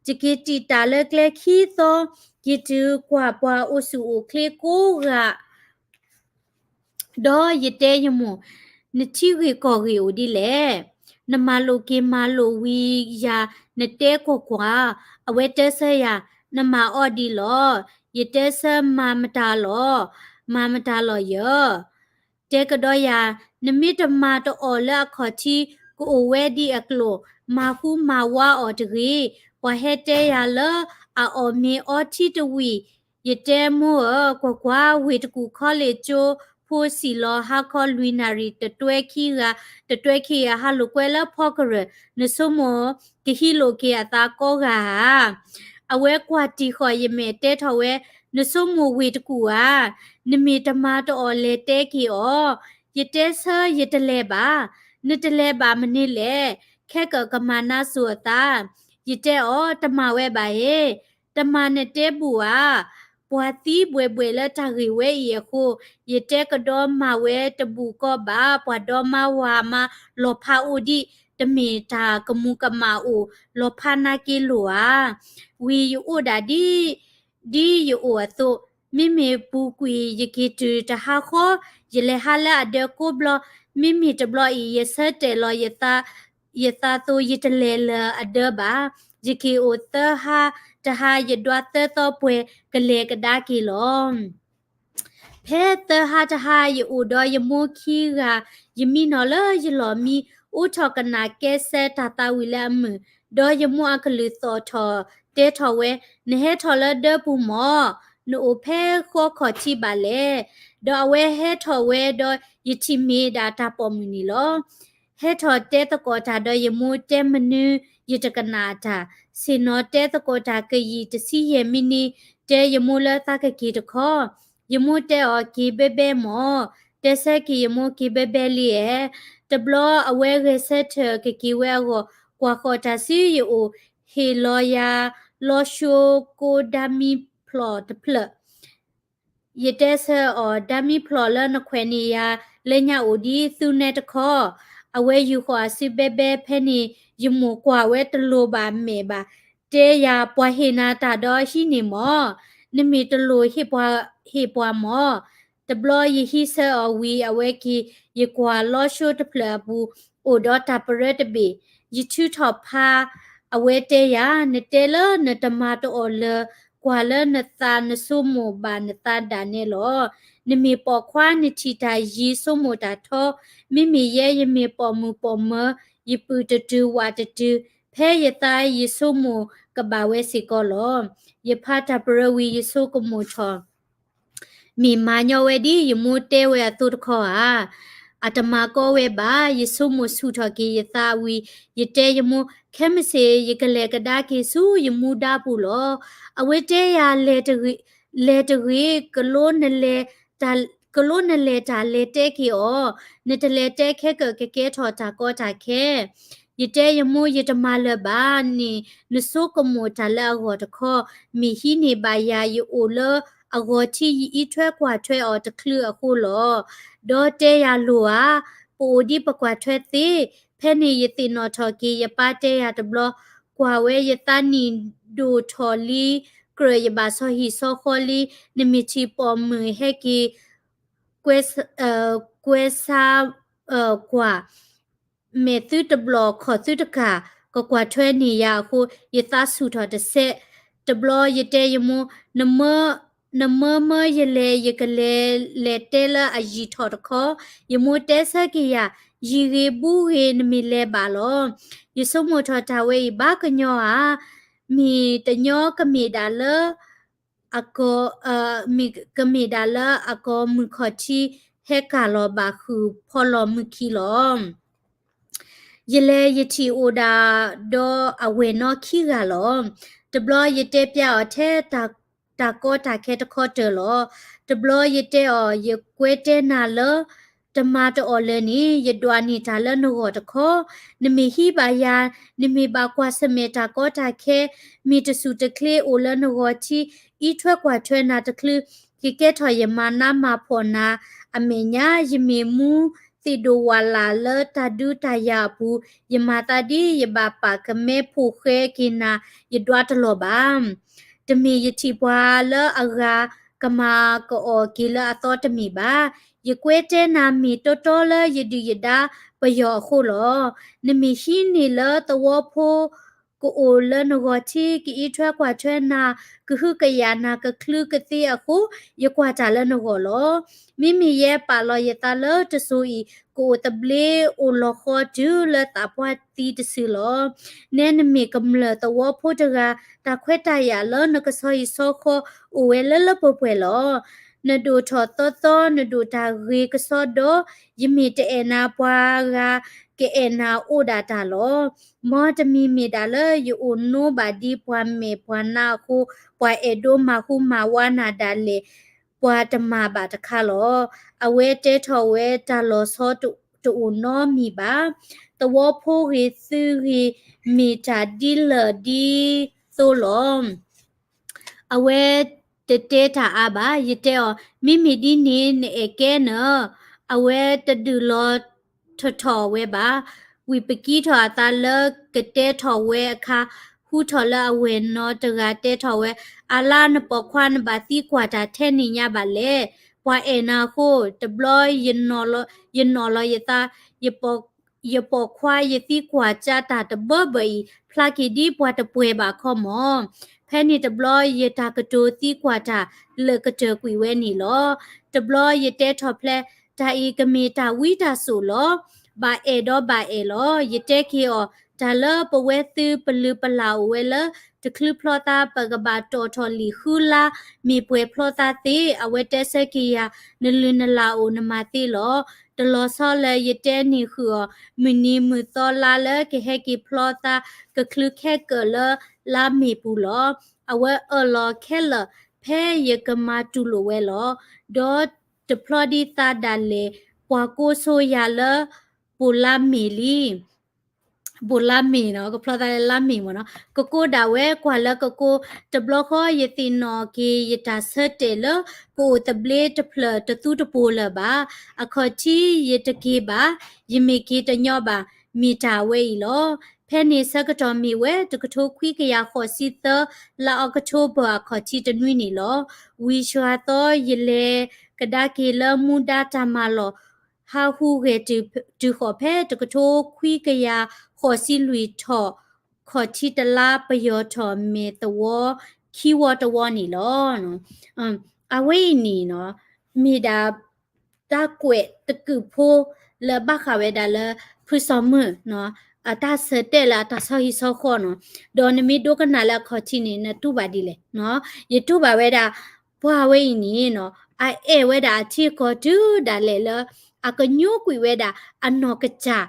ၤ. ယက့ၤတံာ်တာ်လၢကျဲခံသီ, ယတုၤကွၢ်ပှၤအိၣ်ဆူၣ်အိၣ်ချ့ကိးဂၤ ဒီးယတဲယမိၢ်, နထံဂ့ၢ်ကီၢ်ဂ့ၢ်အိၣ်ဒ်လဲၣ်. နမၤလိာ်က့ၤမၤလိာ်ဝံၤယၤ, နတဲကွၢ်ကွၢ်. အဝဲတဲဆၢယၤ, နမၤအီၣ်ဒံးလီၤ. ယတဲဆၢမၤမတၤလီၤ, မၤမတၤလီၤယၢ. တဲကဒီးယၤ, နမ့ၢ်တမၤတအီၣ်လၢအခီၣ်ထံး ကအိၣ်ဝဲဒံးအကျိာ်, မၤဃူမၤဝါအီၤတဂ့ၤ. ပှၤဟဲတဲယၤလၢအအီၣ်မ့ၤအီထံတဝံၣ်, ယတဲမိၢ်ဧၢ, ကွၢ်ကွၢ်, ဝ့ၢ်တကူၣ်ခီလ့ၣ်ကၠိဖိ စံၣ်လီၤဟါခီလွံၢ်နၣ်ရံၣ် တတွဲခံဂၤ, တတွဲခံဂၤဟးလိာ်ကွဲလၢဖီကရၢၢ်, နဆိကမိၣ်ကဟံးလိာ်က့ၤအသးကိးဂၤဧါ. အဝဲကွၢ်တံာ်ဃီၣ်ယမဲာ်တဲထီၣ်ဝဲ, နဆိကမိၣ်ဝ့ၢ်တကူၣ်ဧါ. နမ့ၢ်တမၤတအီၣ်လဲၤတဲက့ၤအီၤ. ယတဲဆၢယတလဲၤဘၣ်. နတလဲၤဘၣ်မနုၤလဲၣ်. ခဲကၢၣ်ကမၤနါစိၤအသး. ယတဲအီၤ, တမၤဝဲဘၣ်ဧါ. တမၤနတဲဘူၣ်ဧါ. ပှၤသံဘှဲးဘှဲးလၢတၢ်ဂ့ၢ်ဝဲအံၤအဃိ, ယတဲကဒီးမၤဝဲတဘူၣ်ကီးဘၣ်, ပှၤဒီမါဝၤမါလီၤဖးအိၣ်ဒံး, တမ့ၢ်တၢ်ကမူၤကမၣ်အိၣ်လီၤဖးနၢ်က့လိၤဧါ. ဝံၤယအိၣ်ဒၣ်ဒ် ဒ်ယအိၣ်အသိး, မ့မ့ၢ်ပူၤကွံာ်ယက့ၤတုၤတဟါဃီ, ယလဲၤဟးလၢအဒၢကိးဘျီ, မ့မ့ၢ်တဘျီအံၤ ယဆၢတဲာ်လီၤ ယသးသိး ယတလဲၤလၢၤအဒၢဘၣ်. ယက့ၤအိၣ်သၢဟါတဟါ, ယဒွးသၢသီပှဲၤကလဲၤကဒါက့ၤလီၤ. ဖဲသၢဟါတဟါ ယအိၣ်ဒီးယမိၢ်ခံဂၤ, ယမံနီၤလၢယလီၢ်မံ, အိးထီၣ်ကနၣ်ကဲစဲတၢ်သးဝံၣ်လၢအမုာ်, ဒီးယမိၢ်အကလုၢ်သီၣ်ထီၣ်တဲထီၣ်ဝဲ, နဟဲထီၣ်လၢဒၢပူၤမီၢ်, နအိၣ်ဖဲဃီခီၣ်ထံးဘၣ်လဲၣ်. ဒီးအဝဲဟဲထီၣ်ဝဲဒီး ယထံၣ်မ့ၢ်ဒၣ်တၢ်ပိာ်မုၣ်န့ၣ်လီၤ. ဟဲထီၣ်တဲသကိးတၢ်ဒီးယမိၢ် တဲမနုၤယတကနၣ်တၢ်, ဆ့ၣ်နီၤတဲသကိးတၢ် ကယံာ်တဆံယဲၢ်မံးနံး, တဲယမိၢ်လၢသးကက့ၤတခီ. ယမိၢ်တဲအီၤ က့ၤဘဲဘဲမၢ်. တဲဆၢက့ၤယမိၢ် က့ၤဘဲဘဲလံဧါ. တဘျီအဝဲဂဲၤဆၢထၢၣ်ကက့ၤဝဲအဂီၢ်, ကွၢ်ဃီၤတၢ်ဆူယအိၣ်, ဟ့ၣ်လီၤယၤ လီၤၡိကိဒါမံဖျၢၣ်တဖျၢၣ်. ယတဲဆၢအီၤ ဒါမံဖျၢၣ်လၢနခွဲးန့ၢ်ယၤလၢညါအိၣ်ဒံး သူနဲတခီ. အဝဲယူာ်ဃီၤအစုဘဲဘဲ ဖဲန့ၣ် ယမိၢ်ကွၢ်ဝဲတလိၤဘၣ်မဲာ်ဘၣ်, တဲယၤ ပှၤဟ့ၣ်နၤတၢ်ဒီးဟံးန့ၢ်မၢ်, နမ့ၢ်တလိၤဟ့ၣ်ပှၤမၢ်. တဘျီယဟံးဆၢအီၤဝံၤ အဝဲက့ၤ, ယကွၢ်လီၤၡိတဖျၢၣ်အပူၤ အိၣ်ဒီးတၢ်ပရၢတဘ့ၣ်, ယထုးထီၣ်ဖး, အဝဲတဲယၤ နတဲလၢနတမၤတအီၣ်လၢၤ, ကွၢ်လၢနသးနဆိကမိၣ်ဘၣ်နသးဒၣ်နဲလီၤ. နမ့ၢ်ပိာ်ခွါနထံၣ်တၢ်ယံၤဆိကမိၣ်တၢ်ထီ, မ့မ့ၢ်ယဲယမ့ၢ်ပိာ်မုၣ်ပိာ်မၢၤ, ယပုၢ်တတုၤဝးတတုၤ, ဖဲယသးယဆိကမိၣ်ကဘၣ်ဝဲစ့ၢ်ကီးလီၤ. ယဖးတၢ်ပရၢဝံၤယဆိကမိၣ်ထီၣ် မ့ၢ်မၤညီဝဲဒ်ယမိၢ်တဲဝဲအသိးတခီဧါ. အတမၤကီဝဲဘၣ်, ယဆိကမိၣ်ဆူၣ်ထီၣ်က့ၤယသးဝံၤ, ယတဲယမိၢ် ခဲမုၢ်ဆ့ၣ် ယကလဲၤကဒါက့ၤဆူယမူဒါပူၤလီၤ. အဝဲတဲယၤ လဲၤတဂ့ၤ, ကလိနလဲၤတၢ်လဲၤတဲက့ၤအီၤ, နတလဲၤတဲခဲကၢၣ်ကကဲထီၣ်တၢ်ကီတၢ်ခဲ. ယတဲယမိၢ် ယတမၤလၢၤဘၣ်န့ၣ်, နဆိကမိၣ်တၢ်လၢအဂီၢ်တခီ, မ့ၢ်ဟံးန့ၢ်ဘၣ်ယၤ ယအိၣ်လၢအဂီၤထံ ယအံးထွဲကွၢ်ထွဲအီၤတချုးအဃိလီၤ. ဒီးတဲယၤ လိၣ်ဧါ, ပအိၣ်ဒ်ပကွၢ်ထွဲသ့. ဖဲန့ၣ်ယသ့ၣ်နီၣ်ထီၣ်က့ၤ ယပၢ်တဲယၤတဘျီ, ကွၢ်ဝဲယသးနံၣ်ဒိၣ်ထီၣ်လံ, ကြၢးယဘၣ်ဆီဟံၣ်ဆီဃီလံ, နမ့ၢ်ထံၣ်ပိာ်မုၣ်ဟဲက့ၤ ကွဲဆါ, ကွၢ် မဲာ်သုတဘျီၣ် ခီၣ်သုတကၢ် ကကွၢ်ထွဲန့ၢ်ယၤအဃိ, ယသးဆူၣ်ထီၣ်တစဲး. တဘျီယတဲယမိၢ်, နမၢမၢယလဲၤ ယကလဲၤလဲၤတဲလၢအယံာ်ထီၣ်တခီ. ယမိၢ်တဲဆၢက့ၤယၤ, ယံာ်ဂ့ၤဘူးဂ့ၤ နမ့ၢ်လဲၤဘၣ်လီၤ. ယဆိကမိၣ်ထီၣ်တၢ်ဝဲအံၤ ဘၣ်ကညီဧါ, မ့ၢ်တညီကမ့ၢ်ဒၣ်လၢ အကီၢ်, မ့ၢ်ကမ့ၢ်ဒၣ်လၢအကီၢ်မုၢ်ခီၣ်ထံး ဟဲကၢ်လီၤဘၣ်ဃုာ်ဖီလီၤမုၢ်ခံလီၤ. ယလဲၤယထံၣ်အိၣ်ဒၣ်ဒီးအဝဲၢ်နီခံဂၤလီၤ. တဘျီယတဲပျးအီၤထဲတၢ်ကီတၢ်ခဲတခီတၢၤလီၤ. တဘျီယတဲအီၤ ယကွဲတဲနၤလၢ တမၤတအီၣ်လၢၤန့ၣ် ယဒွးန့ၢ်တၢ်လၢနဂီၢ်တခီ, နမ့ၢ်ဟံးဘၣ်ယၤ, နမ့ၢ်ဘၣ်ကွၢ်ဆၢၣ်မဲာ်တၢ်ကီတၢ်ခဲ, မ့ၢ်တစူၢ်တချ့အိၣ်လၢနဂီၢ်ထံ, အံးထွဲကွၢ်ထွဲနၤတချုး, ကကဲထီၣ်ယမၤနးမၤဖှီၣ်နၤ, အမဲာ်ညါ ယမ့ၢ်မူသ့ၣ်ဒိၣ်ဝးလၢ်လၢတၢ်ဒုးတၢ်ယၤအပူၤ, ယမၤသးဒ်ယဘၣ်ပာ်ကမဲဖိဃဲက့ၤနၤ, ယဒွးတလီၤဘၣ်. တမ့ၢ်ယထံၣ်ပှၤလၢအဂၤကမၤကအီၣ်က့ၤလၢအသီတမ့ၢ်ဘၣ်. ယကွဲတဲနၤမ့ၢ်တီတီလၢယဒုၣ်ယဒါပယီၤအဃိလီၤ. နမ့ၢ်ဟံးန့ၢ်လၢသဝီဖိ ကအိၣ်လၢနဂီၢ်ထံ ကအံးထွဲကွၢ်ထွဲနၤ ကဟုကယာ်နၤ ကချုးကသ့အဃိ ယကွၢ်တၢ်လၢနဂီၢ်လီၤ. မ့မ့ၢ်ယဲပာ်လီၤယသးလၢတစိၤအံၤ ကအိၣ်သဘျ့အိၣ်လီၤဃီတုၤလၢသးပှၢ်သံတစုလီၤ. နဲနမ့ၢ်ကမျၢၢ်သဝီဖိတဂၤ တၢ်ခွဲးတၢ်ယာ်လၢနကဆီဟံၣ်ဆီဃီအိၣ်ဝဲလၢလၢပှဲၤပှဲၤလီၤ. နဒိၣ်ထီၣ်သီသီ နဒိၣ်တၢ်ဂ့ၤကစီဒီး ယမ့ၢ်တအဲၣ်နၤ ပှၤဂၤကအဲၣ်နၤအိၣ်ဒၣ်တၢ်လီၤ. မ်တမံၤမ့ၢ်ဒၣ်လၢယအိၣ်နိဘၣ်ဒ်ပှၤမဲာ်ပှၤနါအဃိ ပှၤအဲၣ်ဒိးမၤဟူမၤဝါနၤဒၣ်လဲာ် ပှၤတမၤဘၣ်တခါလီၤ. အဝဲတဲထီၣ်ဝဲတၢ်လီၤဆီတအိၣ်နီမံၤဘၣ်. သဝီဖိဂ့ၤသုဂ့ၤ မ့ၢ်တၢ်ဒ်လၢာ်ဒ်သိးလီၤ. အဝဲတတဲတၢ်အါဘၣ်. ယတဲအီၤ မ့မ့ၢ်ဒ်န့ၣ် နအဲၣ်ကဲနၢၤ. အဝဲတဒုးလီၤထီၣ်ထီၣ်ဝဲဘၣ်. ဝံၤပကံထီၣ်အသးလၢကတဲထီၣ်ဝဲအခါ ဟူထီၣ်လၢအဝဲၢ်နီတဂၤတဲထီၣ်ဝဲ, အါလါ နပိာ်ခွါနဘၣ်သံကွၢ်တၢ်ထဲန့ၣ်ညါဘၣ်လဲၣ်. ပှၤအဲၣ်နၤအဃိ, တဘျီယနီၣ်လီၤယသး, ယပိာ်ခွါယသံကွၢ်ကၢ်တၢ်တဘၢဘၢအံၤ ဖျါက့ၤဒ်ပှၤတပှဲၤဘၣ်ခီမၢ်. ဖဲန့ၣ်တဘျီယတၢ်ကတိၤသံကွၢ်တၢ်လၢာ်ကတၢၢ်ကွံာ်ဝဲန့ၣ်လီၤ. တဘျီယတဲထီၣ်ဖျဲး, တၢ်အံၤကမ့ၢ်တၢ်ဝံတၢ်စိာ်လီၤ. ဘၣ်အဲၣ်ဒီးဘၣ်အဲၣ်လီၤ. ယတဲက့ၤအီၤ, တၢ်လၢပဝဲသုပလုၢ်ပလၢ်အိၣ်ဝဲလၢ တချုးဖျီသါ ပကဘၣ်တီၣ်ထီၣ်လံာ်ဃုလါ မ့ၢ်ပှဲၤဖျီသါသ့, အဝဲတဲဆၢက့ၤယၤ နလုၢ်နလၢ်အိၣ်နမၤသ့လီၤ. တလီၤဆီလၢယတဲန့ၢ်ဃုာ်အီၤ မုၢ်နံၤမုၢ်သီလါလၢကဟဲက့ၤဖျီသါ ကချုးခဲကၢၣ်လၢလါမ့ၤပူၤလီၤ. အဝဲအၢၣ်လီၤခဲလၢာ် ဖဲယကမၤတူၢ်လိာ်ဝဲလီၤ. ဒီးတဖျီဒံးသးဒၣ်လဲာ် ပှၤကိးဆိယၤလၢ ပိၣ်လါမ့ၤလံ. ပိၣ်လါမ့ၤနီၤ, ကဖျီသါလၢလါမ့ၤမ့ၢ်နီၤ, ကကိးဒၣ်ဝဲကွၢ်လၢကကိး, တဘျီဃီယသ့ၣ်နီၣ်က့ၤယတၢ်ဆၢတဲာ်လၢ ကအိၣ်သဘျ့တဖျၢၣ်တသူတပိၤလၢၤဘၣ်. အခီၣ်ထံးယတက့ၤဘၣ်, ယမ့ၢ်က့ၤတညီဘၣ်, မ့ၢ်တၢ်ဝဲအံၤလီၤ. ဖဲန့ၣ်ဆၢကတီၢ်မ့ၢ်ဝဲ တကထိခွံကယၤဃိးဆံသၢ လါအီးကထိဘၢၣ်အခီၣ်ထံးတနွံန့ၣ်လီၤ. ဝံၤစှၤသီယလဲၤကဒါက့ၤလၢမူဒါတၢ်မၤလီၢ် ဟးဟူးဂဲၤတုၤဃီၤဖဲ တကထိခွံကယၤဃိးဆံလွံၢ်ထီၣ် ခီၣ်ထံးတလါပယီၤထီၣ်မဲာ်သဝီ ခံဝီတဝီန့ၣ်လီၤ. အဝဲအံၤန့ၣ်နီၤ မ့ၢ်ဒၣ် တၢ်ကွဲးတကုာ်ဖိလၢဘၣ်ဃးဝဲဒၣ်လၢ ဖုစီၤမုၢ်နီၤ အတၢ်ဆၢတဲာ်လၢအတၢ်ဆီဟံၣ်ဆီဃီနီၤ, ဒီးနမ့ၢ်ဒိကနၣ်လၢအခီၣ်ထံးန့ၣ် နတူၢ်ဘၣ်ဒ်လဲၣ်နီၤ. ယတူၢ်ဘၣ်ဝဲဒၣ် ပှၤဝဲအံၤန့ၣ်နီၤ အအဲၣ်ဝဲဒၣ်အထံအကီၢ်တုၤဒၣ်လဲာ်လၢ အကညိကွံာ်ဝဲဒၣ်အနီၢ်ကစၢ်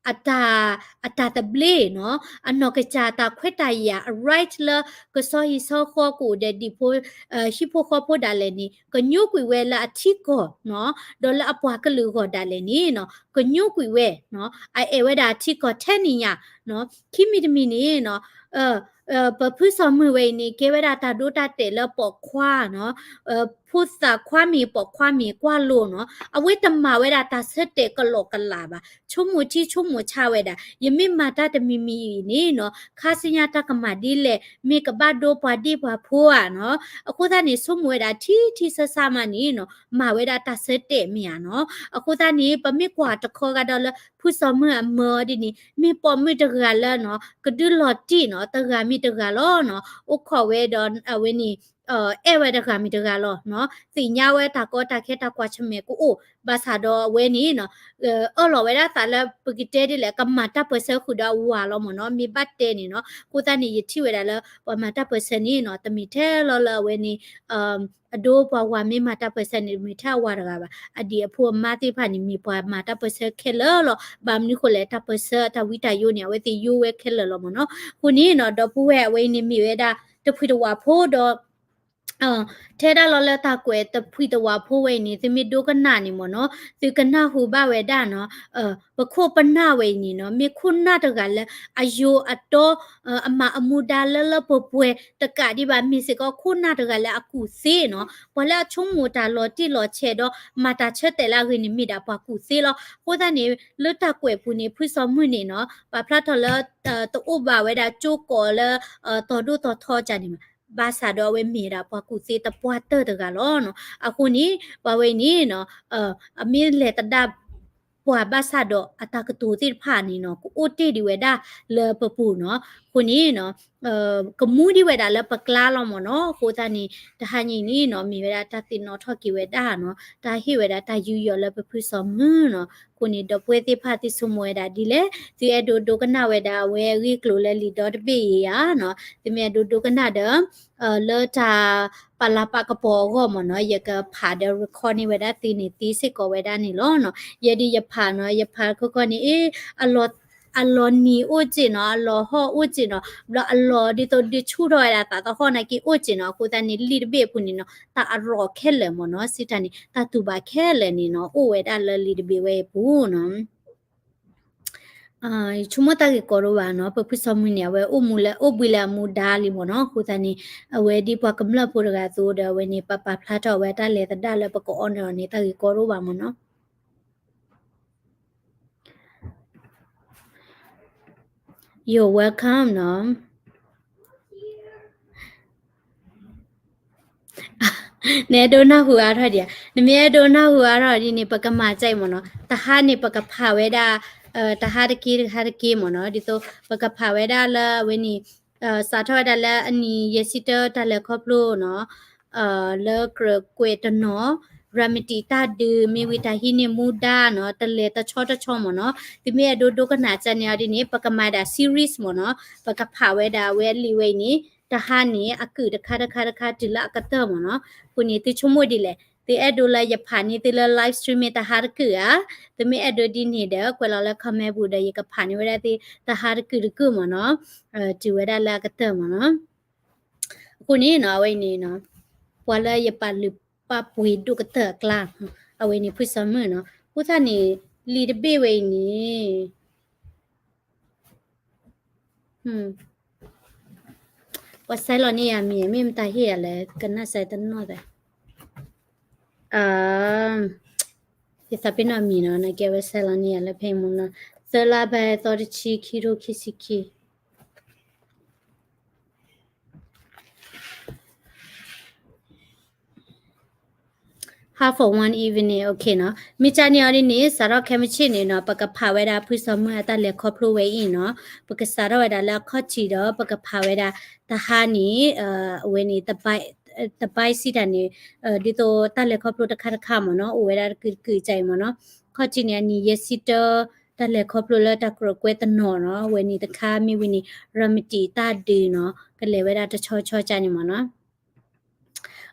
အတၢ် အတၢ်သဘျ့နီၤ, အနီၢ်ကစၢ်တၢ်ခွဲးတၢ်ယာ် အ right လၢကဆီဟံၣ်ဆီဃီကအိၣ်ဒီးဒံၣ်ဖိ ဟံၣ်ဖိဃီဖိဒၣ်လဲာ်န့ၣ် ကညိကွံာ်ဝဲလၢအထံကီၢ်နီၤ, ဒီးလၢအပှၤကလုာ်အဂီၢ်ဒၣ်လဲာ်န့ၣ်နီၤ ကညိကွံာ်ဝဲနီၤ, အအဲၣ်ဝဲဒၣ်အထံကီၢ်ထဲန့ၣ်ညါနီၤ. ခံမံၤတမံၤန့ၣ်နီၤ ပဖုစီၤမုၢ်ဝဲအံၤန့ၣ် ကဲဝဲဒၣ်တၢ်ဒိတၢ်တဲာ်လၢပိာ်ခွါနီၤ, ဖိသၣ်ခွါမ့ၢ်ပိာ်ခွါမ့ၢ်ကွၢ်လိနီၤ, အဝဲတမၤဝဲဒၣ်တၢ်ဆၢတဲာ်ကလီကလာ်ဘၣ်, ဆိကမိၣ်ထံဆိကမိၣ်ဆါဝဲဒၣ် ယမ့ၢ်မၤတၢ်တမံၤမံၤအံၤန့ၣ်နီၤ ခါဆူညါတၢ်ကမၤဒ်လဲၣ်, မ့ၢ်ကဘၣ်ဒိပှၤဒ့ပှၤဖိဧါနီၤ. အဃိသတးန့ၣ် ဆိကမိၣ်ဝဲဒၣ်ထံထံဆးဆးမးန့ၣ်နီၤ မၤဝဲဒၣ်တၢ်ဆၢတဲာ်မ့ၢ်ဧါနီၤ. အဃိသတးန့ၣ် ပမ့ၢ်ကွၢ်တခီဂၤဒီးလၢ ဖုစီၤမုၢ်အမၢဒ်န့ၣ် မ့ၢ်ပိာ်မုၣ်တဂၤလၢနီၤ ကဒုးလီၤတံၢ်နီၤ တဂၤမ့ၢ်တဂၤလီၤနီၤ, အိၣ်ခိးဝဲဒီးအဝဲန့ၣ် အဲၣ်ဝဲတဂၤမ့ၢ်တဂၤလီၤနီၤ, သ့ၣ်ညါဝဲတၢ်ကီတၢ်ခဲတၢ်ကွၢ်ဆၢၣ်မဲာ်ကအိၣ်, ဘၣ်ဆၣ်ဒီးအဝဲန့ၣ်နီၤ အၢၣ်လီၤဝဲဒၣ်သးလၢပကတဲဒ်လဲၣ် ကမၤတၢ်ပၢၢ်ဆၢဃုာ်ဒီးအဝၤလီၤမ့ၢ်နီၤ, မ့ၢ်ဘၣ်တဲန့ၣ်နီၤ. အဃိသတးန့ၣ် ယထံၣ်ဝဲဒၣ်လၢ ပှၤမၤတၢ်ပၢၢ်ဆၢန့ၣ်နီၤ တမ့ၢ်ထဲလီၤလၢအဝဲန့ၣ် အဒိပှၤဝၤမ့ၢ်မၤတၢ်ပၢၢ်ဆၢန့ၣ် တမ့ၢ်ထဲအဝၤတဂၤဘၣ်, အဒံၣ်အဖိအမါသ့ၣ်တဖၣ်န့ၣ် မ့ၢ်ပှၤမၤတၢ်ပၢၢ်ဆၢခဲလၢာ်လီၤ. ဘၣ်မနုၤဃိလဲၣ် တၢ်ပၢၢ်ဆၢတၢ်ဝံတၢ်ယိာ်န့ၣ် အဝဲသ့ၣ်ယိာ်ဝဲခဲလၢာ်လီၤမ့ၢ်နီၤ. အဃိန့ၣ်နီၤ ဒီပုၢ်ဝဲၢ်အဝဲအံၤန့ၣ်မ့ၢ်ဝဲဒၣ် တဖှံတဝးဖိဒီး ထဲဒၣ်လီၤလၢတၢ်ကွဲးတဖှံတဝးဖိဝဲအံၤန့ၣ် သုမ့ၢ်ဒိကနၣ်န့ၣ်မ့ၢ်နီၤ သုကနၢ်ဟူဘၣ်ဝဲဒၣ်နီၤ, ပခိၣ်ပနၢ်ဝဲအံၤန့ၣ်နီၤ မ့ၢ်ခိၣ်နၢ်တဂၤလၢ အယိာ်အတီ အမၤအမူဒါလၢလၢပှဲၤပှဲၤတကးဒံးဘၣ် မ့ၢ်စ့ၢ်ကီးခိၣ်နၢ်တဂၤလၢအကူၣ်သ့နီၤ, ပှၤလၢအဆိကမိၣ်တၢ်လီၤတံၢ်လီၤဆဲးဒီး မၤတၢ်ဆၢတဲာ်လၢအဂ့ၤန့ၣ် မ့ၢ်ဒၣ်ပှၤကူၣ်သ့လီၤ. အဃိသတးန့ၣ် လၢတၢ်ကွဲးပူၤန့ၣ် ဖုစီၤမုၢ်န့ၣ်နီၤ ပာ်ဖျါထီၣ်လၢ တအိၣ်ဘၣ်ဝဲဒၣ်ကၠိကိးလၢ တီၤဒိၣ်တီၤထီကန့ၣ်ဘၣ် ဘၣ်ဆၣ်ဒီးအဝဲမ့ၢ်ဒၣ်ပှၤကူၣ်သ့တပှၢ်တၢၢ်တဂၤလီၤနီၤ. အဃိန့ၣ် ပှၤဝဲအံၤန့ၣ်နီၤ အမ့ၢ်လဲၤသဒၣ်ပှၤဘၣ်ဆၣ်ဒီးအတၢ်ကတိၤသ့ၣ်တဖၣ်န့ၣ်နီၤ ကအိၣ်တ့ၢ်ဒံးဝဲဒၣ်လၢပပူၤနီၤ. အဃိန့ၣ်နီၤ ကမူဒံးဝဲဒၣ်လၢပကျါလီၤမ့ၢ်နီၤ. အဃိသတးန့ၣ် တဟါညါအံၤန့ၣ်နီၤ မ့ၢ်ဝဲဒၣ်တၢ်သ့ၣ်နီၣ်ထီၣ်က့ၤဝဲဒၣ်နီၤ တၢ်ဟ့ၣ်ဝဲဒၣ်တၢ်ယူးယီၣ်လၢပဖုစီၤမုၢ်နီၤ. အဃိန့ၣ် ဒီပုၢ်ဝဲၢ်သ့ၣ်တဖၣ်သုဆိကမိၣ်ဝဲဒၣ်ဒ်လဲၣ် သုအဲၣ်ဒိးဒိကနၣ်ဝဲဒၣ်အဝဲအဂ့ၢ်အကျိၤလၢလံာ်ဒီတဘ့ၣ်အံၤဧါနီၤ. သုမ့ၢ်အဲၣ်ဒိးဒိကနၣ်ဒီး လၢတၢ်ပာ်လၤပာ်ကပီၤအဂီၢ်မ့ၢ်နီၤ ယကဖးဒီး record န့ၢ်ဝဲဒၣ်သုန့ၣ်သ့စ့ၢ်ကီးဝဲဒၣ်န့ၣ်လီၤနီၤ. ယဲဒ်ယဖးနီၤ ယဖးခီခီန့ၣ် အ အလီၤနံၤအိၣ်စ့ၢ်နီၤ အလီၤဟီၣ်အိၣ်စ့ၢ်နီၤ ဘျီအလီၤဒ်သိးဒုးဆူၣ်ထီၣ်ဝဲဒၣ်သးသဟီၣ်နာ်က့အိၣ်စ့ၢ်နီၤ. အဃိသတးန့ၣ် လံာ်တဘ့ၣ်အပူၤန့ၣ်နီၤ တၢ်အရီးခဲလၢာ်မ့ၢ်နီၤ စံးတၢ်န့ၣ် တၢ်တူၢ်ဘၣ်ခဲလၢာ်န့ၣ်နီၤ အိၣ်ဝဲဒၣ်လၢလံာ်တဘ့ၣ်ဝဲအံၤပူၤနီၤ. ယဆိကမိၣ်တၢ်ဂ့ၢ်ကီဒိၣ်ဘၣ်နီၤ ပဖုစီၤမုၢ်န့ၣ် အဝဲအိၣ်မူလၢအိၣ်ဘှံးလၢအမူဒါလံမ့ၢ်နီၤ. အဃိသတးန့ၣ် အဝဲဒ်ပှၤကမျၢၢ်ဖိတဂၤအသိးဒီး အဝဲန့ၣ် ပပာ်ဖျါထီၣ်အဝဲတၢ်လဲၤသဒၣ်လၢပကအီၣ်န့ၢ်အီၤန့ၣ် တၢ်ဂ့ၢ်ကီဒိၣ်ဘၣ်မ့ၢ်နီၤ. You're welcome နီၤ. နအဲၣ်ဒိးနၢ်ဟူအါထီၣ်ဒံးဧါ. နမ့ၢ်အဲၣ်ဒိးနၢ်ဟူအါထီၣ်ဒ်န့ၣ် ပကမၤစၢၤမ့ၢ်နီၤ. တဟါန့ၣ် ပကဖးဝဲဒၣ် တဟါတက့ၢ် တဟါတက့ၢ်မ့ၢ်နီၤ. ဒ်သိး ပကဖးဝဲဒၣ်လၢအဝဲန့ၣ် စးထီၣ်ဝဲဒၣ်လၢအနံၤယဲၢ်ဆံတၢတၢ်လဲၤခီဖျိနီၤ လၢကြၢးကွဲးတနီၤ ရၤမတံးတၢ်ဒုး မ့ၢ်ဝံၤတၢ်ဟံးန့ၢ်မူဒါနီၤ တလဲၤတဆီတဆီမ့ၢ်နီၤ. သုမ့ၢ်အဲၣ်ဒိးဒိကနၣ်ကန့ၣ်အီၤဒ်န့ၣ် ပကမၤဒၣ် series မ့ၢ်နီၤ. ပကဖးဝဲဒၣ်ဝဲလံာ်ဝဲအံၤန့ၣ် တဟါန့ၣ် အကုာ်တခါတခါတခါတုၤလၢအကတၢၢ်မ့ၢ်နီၤ. အဃိန့ၣ် သုဆိကမိၣ်ဒ်လဲၣ်, သုအဲၣ်ဒိးလၢယဖးန့ၢ်သုလၢ live stream မ့ၢ်တဟါတကုာ်ဧါ. သုမ့ၢ်အဲၣ်ဒိးဒ်န့ၣ်ဒီး ကွဲးလီၤလၢ comment ပူၤဒီး ယကဖးန့ၢ်ဝဲဒၣ်သုတဟါတကုာ်တကုာ်မ့ၢ်နီၤ. တုၤဝဲဒၣ်လၢအကတၢၢ်မ့ၢ်နီၤ. အဃိန့ၣ်နီၤ အဝဲအံၤန့ၣ်နီၤ ပှၤလၢယပာ်လုၢ်ပာ်ပှ့ၤဒိၣ်ကတၢၢ်အကျါ, အဝဲန့ၣ်ဖုစီၤမုၣ်နီၤ. အဃိသတးန့ၣ် လံာ်တဘ့ၣ်ဝဲအံၤန့ၣ် ပှၤဆဲးလီၤန့ၢ်ယၤမံၤ မ့ၢ်မတၤဟ့ၣ်ယၤလဲၣ် ကနၣ်စဲတနီၣ်သး, ယသးပ့ၤနီၣ်မံၤနီၤ နကဲဝဲဆဲးလီၤန့ၢ်ယၤလၢဖဲအံၤမ့ၢ်နီၤ, သၢလါဘဲသီတဆံ ခံထိခံဆံခံ Half of one evening, okay နီၤ. မ့ၢ်ကန့ၣ်အီၤဒ်န့ၣ် စးထီၣ်ခဲမုၢ်ဆ့ၣ်န့ၣ်နီၤ ပကဖးဝဲဒၣ်ဖုစီၤမုၣ်အတၢ်လဲၤခီဖျိဝဲအံၤနီၤ. ပကစးထီၣ်ဝဲဒၣ်လၢအခီၣ်ထံးဒီး ပကဖးဝဲဒၣ်တဟါန့ၣ် အဝဲန့ၣ် တဘၣ်စံးတၢ်န့ၣ် ဒ်သိးတၢ်လဲၤခီဖျိတခါတခါမ့ၢ်နီၤ အိၣ်ဝဲဒၣ်တကုာ်တကုာ်အံၤမ့ၢ်နီၤ. ခီၣ်ထံးန့ၣ် အနံၤယဲၢ်ဆံတၢ တၢ်လဲၤခီဖျိလၢတၢ်ကြၢးကွဲးတနီၤနီၤ အဝဲန့ၣ်တခါမ့ၢ်ဝံၤန့ၣ် ရၤမတံးတၢ်ဒုးနီၤ ကလဲၤဝဲဒၣ်တဆီဆီကန့ၣ်မ့ၢ်နီၤ.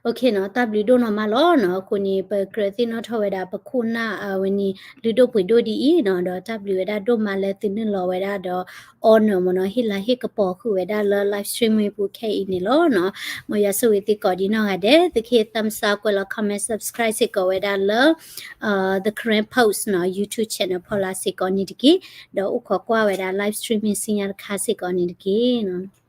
Okay နီၤ တၢ်ဘျုးဒိၣ်နီၢ်မးလီၤနီၤ. အဃိန့ၣ် ပကြၢးသ့ၣ်နီၣ်ထီၣ်ဝဲဒၣ် ပခိၣ်နၢ်အဝဲန့ၣ် လုၢ်ဒိၣ်ပှ့ၤဒိၣ်ဒ်အံၤနီၤ ဒီးတၢ်ဘျုးဝဲဒၣ်ဒိၣ်မးလၢသုနုာ်လီၤဝဲဒၣ်ဒီး honor မ့ၢ်နီၤ ဟ့ၣ်လၤဟ့ၣ်ကပီၤဃုာ်ဝဲဒၣ်လၢ live stream ပူၤခဲအံၤန့ၣ်လီၤနီၤ. မ်ယွၤဆိၣ်ဂ့ၤသုကိးဒံးနီၢ်ဂၤဒဲး သုကဟ့ၣ် thumbs up ကွဲးလီၤ comment subscribe စ့ၢ်ကီးဝဲဒၣ်လၢ The Karen Post နီၤ YouTube channel ဖီလာ်စ့ၢ်ကီးန့ၣ်တက့ၢ်. ဒီးအိၣ်ခိးကွၢ်ဝဲဒၣ် live stream မ့ၢ်ဆူညါတခါစ့ၢ်ကီးန့ၣ်တက့ၢ်နီၤ.